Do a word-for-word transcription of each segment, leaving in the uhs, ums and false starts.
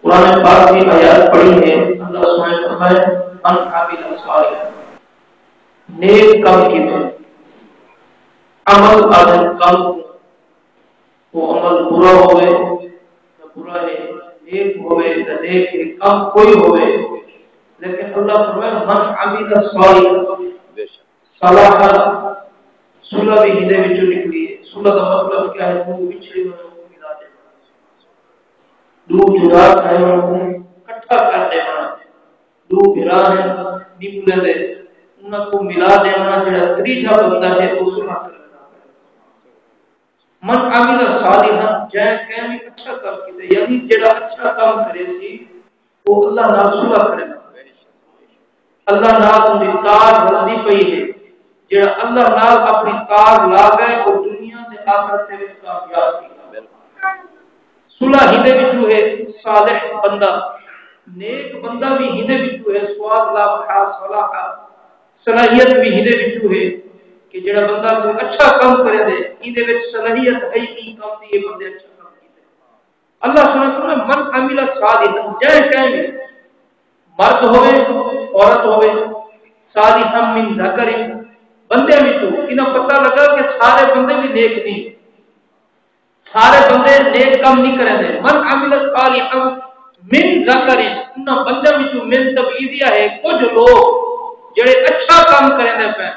قرآن پاک دی آیات پڑھی ہے، اللہ سونے فرمائے، من عمل صالحا، نیک کم کیتے، عمل آدھے کم، وہ عمل برا ہوئے تو برا ہے، نیک ہوئے تو نیک ہے، کم کوئی ہوئے، لیکن اللہ فرمائے، من عمل صالحا، صالحا، صلح بھی ہندے وچوں نکلی ہے۔ صلح دا مطلب کیا ہے؟ دو وچھڑے ہوئے نوں ملا دینا، دو جدا تھئے ہوئے نوں کٹھا کر دینا، دو بھرا ہیں، نہیں ملے دے، انہاں کو ملا دینا، جڑا تریجا بندہ ہے، وہ صلح کرنا۔ من عمل صالحا، جے کہیں بھی اچھا کم کیتے، یعنی جڑا اچھا کم کرے سی، وہ اللہ نال صلح کرے۔ اللہ نال ان دی تار رلدی پئی ہے۔ جڑا اللہ نال اپنی تار لا گئے، وہ دنیا تے آخرت دے وچ کامیاب تھی ڳئے۔ صلح ہی دے وچوں ہے، صالح بندہ، نیک بندہ بھی ہی دے وچوں ہے، سواد لا بھا صلاح، صلاحیت بھی ہی دے وچوں ہے کہ جڑا بندہ کوئی اچھا کم کرے دے، ایندے وچ صلاحیت ہے، ای کم دی، یہ بندے اچھا کم کیتے۔ اللہ سبحانہ وتعالیٰ من عمل صالحا، جے کہیں بھی، مرد ہوئے، عورت ہوئے، صالحا من ذکر، بندے وچوں، انہاں پتہ لگا کہ سارے بندے بھی نیک نہیں، سارے بندے نیک کم نہیں کریں دے۔ من عمل صالحا من ذکر، انہاں بندے وچوں، من تبعیضیہ ہے، کچھ لوگ جڑے اچھا کم کریں دے پے،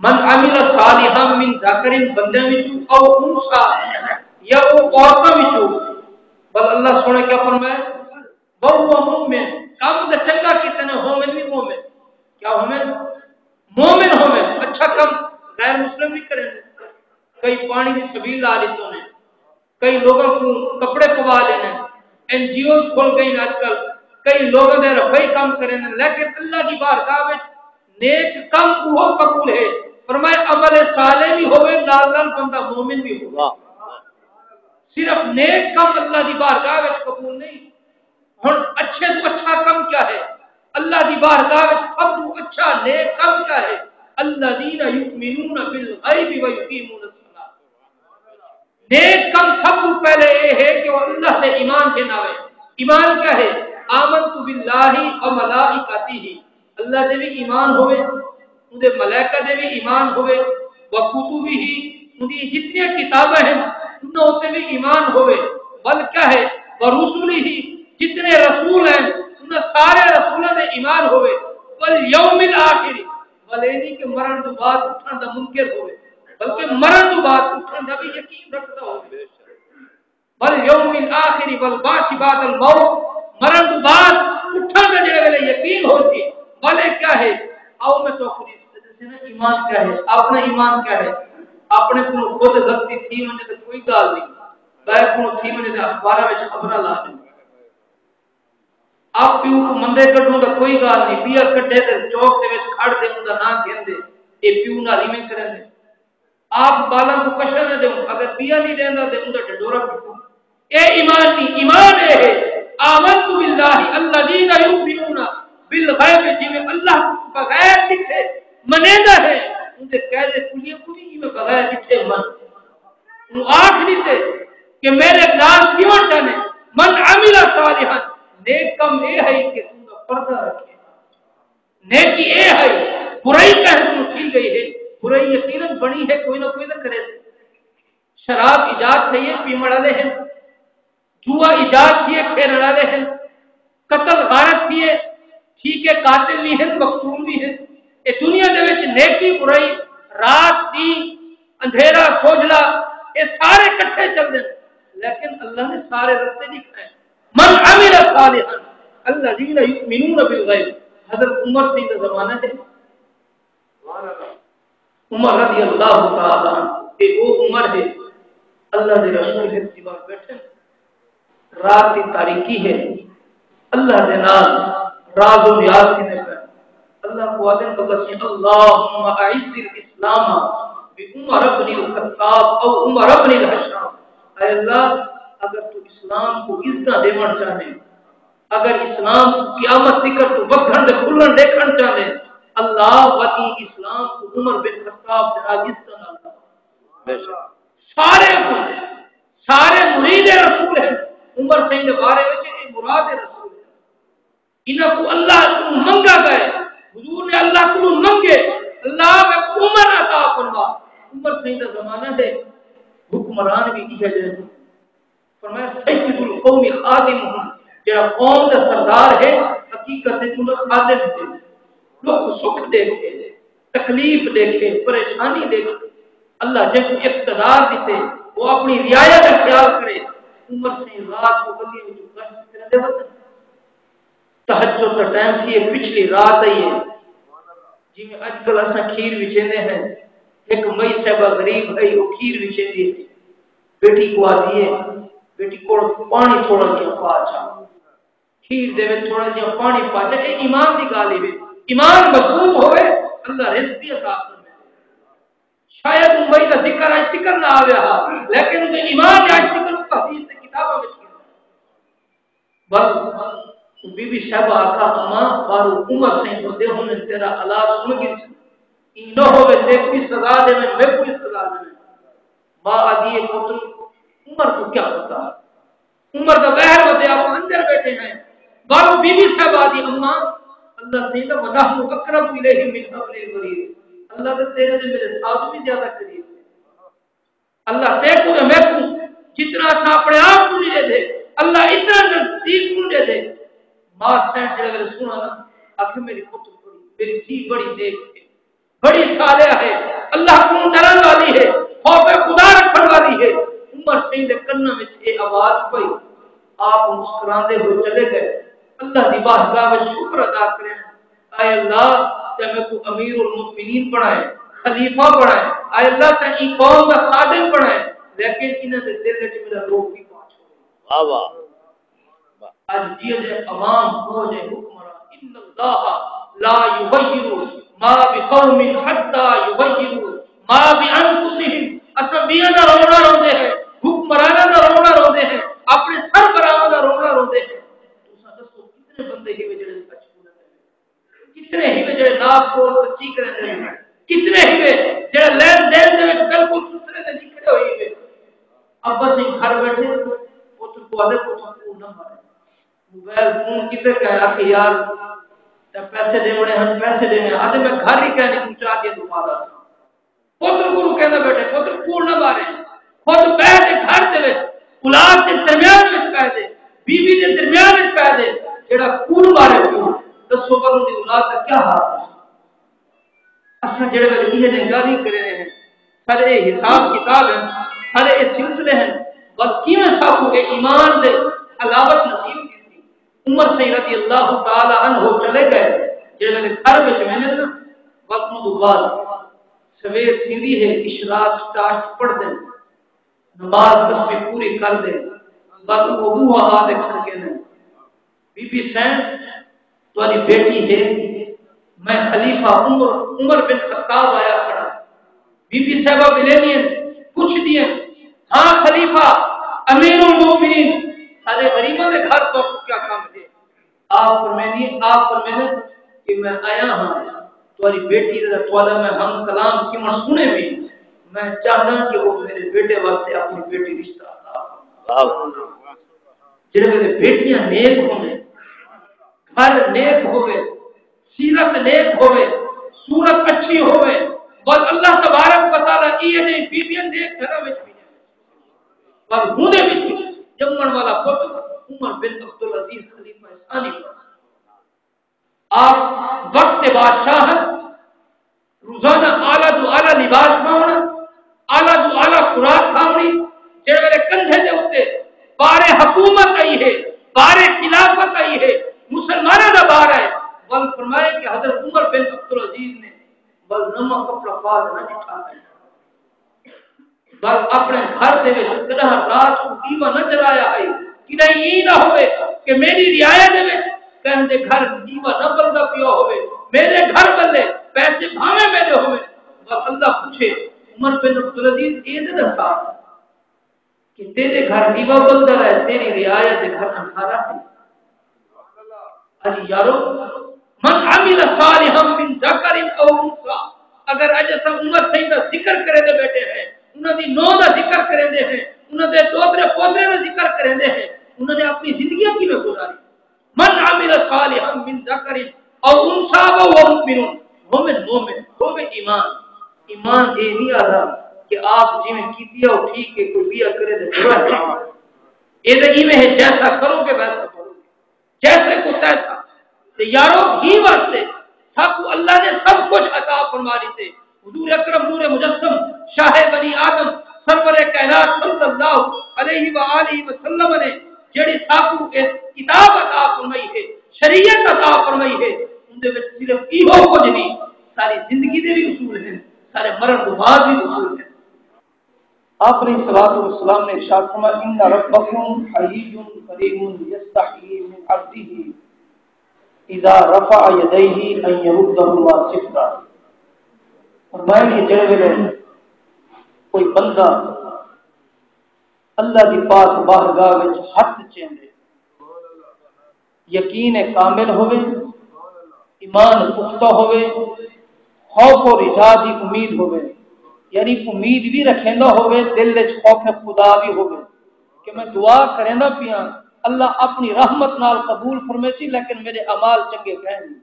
من عمل صالحا من ذکر، بندیاں وچوں، او انثی، یا او عورتاں وچوں، بل اللہ سونے کیا فرمایا؟ وہو مؤمن، کم تے چنگا کیتے نے، مومن نہیں مومن۔ کیا مومن؟ مومن ہووے، اچھا کم غیر مسلم بھی کریں۔ کئی پانی دی سبیل لا ݙتوں نے، کئی لوگاں کوں کپڑے پوا لینے، این جی اوز کھل ڳئین اڄ کل، کئی لوگاں دے رفعی کم کریندن، لیکن اللہ دی بارگاہ وچ نیک کم اوہو قبول ہے۔ فرمائے عمل صالح وی ہووے، نال نال بندہ مومن وی ہووے۔ واہ۔ صرف نیک کم اللہ دی بارگاہ وچ قبول نہیں۔ ہݨ اچھے توں اچھا کم کیا ہے؟ اللہ دی بارگاہ وچ سب توں اچھا نیک کم کیا ہے؟ الذین یؤمنون بالغیب و یقیمون الصلاۃ۔ نیک کم سب توں پہلے اے ہے کہ وہ اللہ تے ایمان گھن آوے۔ ایمان کیا ہے؟ آمنت باللہ و ملائکتہ، اللہ دے بھی ایمان ہووے، اوندے ملائکہ دے بھی ایمان ہووے، و کتبہ، اوندی جتنی کتاباں ہیں، انہاں اتے بھی ایمان ہووے، بل کیا ہے، و رسلہ، جتنے رسول ہیں، انہاں سارے رسولاں دے ایمان ہووے، والیوم الآخر، بل اے نہیں کہ مرݨ توں بعد اٹھݨ دا منکر ہووے، بلکہ مرݨ توں بعد اٹھݨ دا بھی یقین رکھدا ہووے۔ والیوم الآخر والبعث بعد الموت، مرݨ توں بعد اٹھݨ دا جڑے ویلے یقین ہو سی، بل اے کیا ہے؟ آؤ میں تہاکوں ݙساں نا ایمان کیا ہے، اپݨا ایمان کیا ہے، اپݨے کولوں خود غلطی تھی ونڄے تے کوئی ڳالھ نہیں، ٻئے کولوں تھی ونڄے تے اخباراں وچ خبراں لا ݙیو۔ آپ پیو کوں مندے کڈھوں تاں کوئی ڳالھ نہیں، ٻیا کڈھے تے چوک دے وچ کھڑ تے اوندا ناں گھن دے، اے پیو نال ایویں کریندے۔ آپ ٻالاں کوں کشا نہ ݙیوں، اگر ٻیا نہیں ݙیندا تے اوندا ڈھڈورا پٹوں۔ اے ایمان نہیں، ایمان اے ہے، آمنت باللہ الذین یؤمنون بالغیب، جیویں اللہ بغیر ݙٹھے منیندا ہے، اوندے قید کلیاں کوں وی ایویں بغیر ݙٹھے من۔ اوں آکھ ݙتے کہ میݙے نال کیوں چاہنے، من عمل صالحا، نیک کم اے ہے کہ توں دا پردہ رکھے۔ نیکی اے ہے، برائی کہیں کوں تھی ڳئی ہے، برائی یقیناً بݨی ہے، کوئی نہ کوئی تاں کرے۔ شراب ایجاد تھئی ہے، پیوݨ والے ہیں، جوا ایجاد تھیے، کھیݙݨ والے ہیں، قتل غارت تھیے، ٹھیک ہے، قاتل وی ہیں، مقتول وی ہیں۔ اے دنیا دے وچ نیکی برائی، رات ݙینہہ، اندھیرا سوجھلا، اے سارے کٹھے چلدے ہیں، لیکن اللہ نے سارے رستے ݙکھائے۔ من عمل صالحا الذین یؤمنون بالغیب۔ حضرت عمر سئیں دا زمانہ ہے، عمر رضی اللہ تعالیٰ عنہ، اے او عمر ہے، اللہ دے رسول ہے، دیوان بیٹھے، رات دی تاریکی ہے، اللہ دے نال راز و نیاز کیتے پئے۔ اللہ کو آدم اللہ سے، اللہم اعز الاسلام بعمر ابن الخطاب او عمر ابن الخطاب۔ اے اللہ، اگر تو اسلام کو عزت دیوݨ چاہنے، اگر اسلام قیامت تک تو وکھݨ دے کھلݨ ݙیکھݨ چاہندے، اللہ وتی اسلام کو عمر بن خطاب دے نال عزت نال۔ بے شک۔ سارے کو، سارے مرید رسول ہیں۔ عمر سئیں دے بارے وچ اے وفات رسول ہے۔ انہاں کوں اللہ کوں منگا ڳئے، حضور نے اللہ کوں منگے، اللہ میکوں عمر عطا فرما۔ عمر سائیں دا زمانہ ہے، حکمران بھی ایہا جہے۔ فرمایا، سید القوم خادمهم، جڑا قوم دا سردار ہے، حقیقت وچ انہاں خادم ہے۔ ݙکھ سکھ ݙیکھے، تکلیف ݙیکھے، پریشانی ݙیکھے، اللہ جیکوں اقتدار ݙتے، وہ اپݨی رعایا دا خیال کرے۔ عمر سائیں رات کوں گلیاں وچ گشت کریندے وتن۔ تہجد دا ٹائم سی، پچھلی رات آئی ہے، جیویں اڄ کل اساں کھیر وچیندے ہیں، ہک مئی صاحبہ غریب ہے، وہ کھیر وچیندی ہے، بیٹی کوں آہدی ہے، بیٹی کول پاݨی تھوڑا جیہا پا چا، کھیر دے وچ تھوڑا جیہا پاݨی پا چا۔ اے ایمان دی ڳالھ ہے، ایمان مضبوط ہوئے، اللہ رزق بھی عطا فرمائے۔ شاید اوں مئی دا ذکر اڄ تکر نہ آویا ہا، لیکن اوں دے ایمان نے اڄ تکر کوں تحدیث دے کتاباں وچ گھندا۔ بس بی بی صاحبہ آکھا، اماں، ٻاہروں عمر سائیں ودے ہوندن، تیݙا الا سݨ گھنسن، ایں نہ ہووے تیکوں وی سزا ݙیون، میکوں وی سزا ݙیون۔ ماں آہدی ہے، پتر، عمر کوں کیا پتہ؟ عمر دا ٻاہر ودے، آپاں اندر ٻیٹھے ہیں۔ ٻاہروں بی بی صاحبہ آہدی، اماں، اللہ سائیں دا، ونحن اقرب الیہ من حبل الورید، اللہ تے تیݙے تے میݙے ساہ توں وی زیادہ قریب ہے۔ اللہ تیکوں تے میکوں جتنا اساں اپݨے آپ کوں نہیں ݙیہدے، اللہ اتنا نزدیک کوں ݙیہدے۔ ماں سائیں جیڑھے ویلے سݨا نا، آکھے، میݙی پتر بڑی، میݙی دھی بڑی نیک ہے، بڑی صالحہ ہے، اللہ کوں ݙرݨ والی ہے، خوف خدا رکھݨ والی ہے۔ عمر سائیں دے کناں وچ اے آواز پئی، آپ مسکراندے ہوئے چلے ڳئے۔ اللہ دی بارگاہ وچ شکر ادا کرن، اے اللہ، تیں میکوں امیر المومنین بݨائے، خلیفہ بݨائے، اے اللہ، تیں ایں قوم دا خادم بݨائے، لیکن انہاں دے دل وچ میݙا روب بھی پا چھوڑے۔ واہ واہ۔ اڄ جیہڑے عوام، اوہو جے حکمران، ان اللہ لا یغیر ما بقوم حتی یغیروا ما بانفسہم۔ اساں ٻیاں دا رونا روندے ہیں، حکمراناں دا رونا روندے ہیں، اپݨے سربراہاں دا رونا روندے ہیں۔ تساں ݙسو کتنے بندے ہیوے جیڑھے سچ بولندے ہیں؟ کتنے ہیوے جیڑھے ناپ تول سچی کریندے ہیں؟ کتنے ہیوے جیڑھے لین دین دے وچ بالکل ستھرے تے نکھڑے ہوئے ہیوے؟ ابا سائیں گھر ٻیٹھے، پتر کوں آہدے، پتر کوڑ نہ مارے۔ موبائل فون کیتے کہے، آکھے، یار، تیں پیسے ݙیوݨے ہن، پیسے ݙیوݨے۔ آہدے، میں گھر ہی کہیں نہیں پہنچا کے دوبارہ۔ پتر کوں کہندا ٻیٹھے، پتر کوڑ نہ مارے، خود ٻہہ تے گھر دے وچ اولاد دے درمیان وچ پئے دے، بیوی دے درمیان وچ پئے دے، جیڑھا کوڑ مارے پیو، ݙسو ول اوندی اولاد دا کیا حال ہے؟ اساں جیڑھے ویلے ایہے جیہے ڳالھیں کریندے ہیں، سارے اے حساب کتاب ہیں، سارے اے سلسلے ہیں، ول کیویں ساکوں اے ایمان دے حلاوت نصیب کیتی؟ عمر سائیں رضی اللہ تعالی عنہ چلے ڳئے، جیڑھے ویلے گھر وچ ویندن نا، ول اوں توں بعد سویر تھیندی ہے، اشراق ٹاشت پڑھدن، نماز تسبیح پوری کر دے، ول او بوہا آ تے کھڑکیندن، بی بی سائیں، تہاݙی بیٹی ہے، میں خلیفہ عمر، عمر بن خطاب آیا کھڑا۔ بی بی صاحبہ ملیندی ہیں، پچھدی ہیں، ہاں خلیفہ، امیر المومنین، سارے غریباں دے گھر تہاکوں کیا کم ہے؟ آپ فرمیندی، آپ فرمیندے کہ میں آیا ہاں، تہاݙی بیٹی دا تہاݙا میں ہم کلام تھیوݨ سݨے وی، میں چاہنداں کہ او میݙے بیٹے واسطے اپݨی بیٹی رشتہ عطا فرماوے۔ واہ۔ جیڑھے ویلے بیٹیاں نیک ہوون، گھر نیک ہووے، سیرت نیک ہووے، صورت اچھی ہووے، ول اللہ تبارک و تعالیٰ ایہے جہی بیبیاں نیک گھراں وچ بھیجے۔ ول ہوندے وچ ڄمݨ والا پتر عمر بن عبدالعزیز خلیفہ ثانی بݨا۔ آپ وقت بادشاہت، روزانہ اعلیٰ توں اعلیٰ لباس پاوݨا، اعلیٰ توں اعلیٰ خوراک کھاوݨی، جیڑھے ویلے کندھے دے اتے بار حکومت آئی ہے، بار خلافت آئی ہے، مسلماناں دا بار آئے، ول فرمائے کہ حضرت عمر بن عبدالعزیز نے ول نواں کپڑا پا تے نہ ݙٹھا۔ ول اپݨے گھر دے وچ کݙاں رات کوں ݙیوا نہ جلایا ہئی۔ کݙاہیں ایں نہ ہووے کہ میݙی رعایا دے وچ کہیں دے گھر ݙیوا نہ ٻلدا پیا ہووے، میݙے گھر ٻلے، پیسے بھانویں میݙے ہوون۔ ول اللہ پچھے، عمر بن عبدالعزیز، اے تے ݙسا کہ تیݙے گھر ݙیوا ٻلدا رہے، تیݙی رعایا دے گھر اندھارا ہے۔ اڄ یارو، من عمل صالحا من ذکر او انثی، اگر اڄ اساں عمر سائیں دا ذکر کریندے ٻیٹھے ہیں، انہاں دی نو دا ذکر کریندے ہیں، انہاں دے ݙوہترے پوترے دا ذکر کریندے ہیں، انہاں نے اپݨی زندگیاں کیویں گزاری؟ من عمل صالحا من ذکر او انثی وہو مؤمن، مومن، مومن، ہووے ایمان۔ ایمان اے نہیں آہدا کہ آپ جیویں کیتی ہے او ٹھیک ہے، کوئی ٻیا کرے تے برا ہے۔ اے تے ایویں ہے، جیسا کرو گے ویسا بھرو گے، جیسے کو تیسا۔ تے یارو، ہی واسطے ساکوں اللہ نے سب کچھ عطا فرما ݙتے۔ حضور اکرم نور مجسم، شاہ بنی آدم، سرور کائنات صلی اللہ علیہ وآلہ وسلم نے جڑی ساکوں اے کتاب عطا فرمائی ہے، شریعت عطا فرمائی ہے، اون دے وچ صرف ایہو کچھ نہیں، ساری زندگی دے بھی اصول ہیں، سارے مرن دے بعد بھی اصول ہیں۔ آپ علیہ الصلوۃ والسلام نے ارشاد فرمایا، ان ربکم حیی کریم یستحیی من عبدہ اذا رفع یدیہ ان یردہما صفرا۔ فرمایا کہ جڑے ویلے کوئی بندہ اللہ دی پاک بارگاہ وچ ہتھ چیندے، یقین کامل ہووے، ایمان پختہ ہووے، خوف و رجا دی امید ہووے، یعنی امید بھی رکھیندا ہووے، دل وچ خوف خدا بھی ہووے کہ میں دعا کریندا پیاں، اللہ اپنی رحمت نال قبول فرمیسی، لیکن میرے اعمال چنگے کائنی۔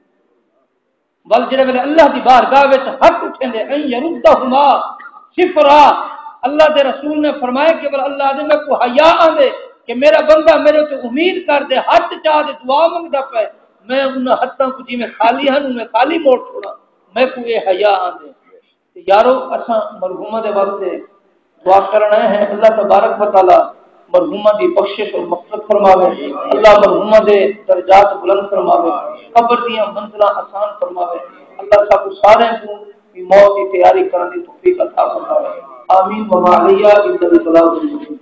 ول جڑے ویلے اللہ دی بارگاہ وچ ہتھ اٹھیندے، ان یردہما صفرا، اللہ دے رسول نے فرمایا کہ ول اللہ دے، میکوں حیا آندے کہ میرا بندہ میرے تے امید کر دے، ہتھ چا دے دعا منگدا پئے، میں انہاں ہتھاں کوں جیویں خالی ہن، اونویں خالی موڑ چھوڑاں، میکوں اے حیا آندے۔ تے یارو، اساں مرحومہ دے واسطے دعا کرݨ آئے ہیں۔ اللہ تبارک و تعالیٰ مرحومہ دی بخشش اور مغفرت فرماوے۔ اللہ مرحومہ دے درجات بلند فرماوے، قبر دیاں منزلاں آسان فرماوے۔ اللہ ساکوں سارے کوں موت دی تیاری کرݨ دی توفیق عطا فرماوے۔ آمین۔ وما علینا الا البلاغ المبین۔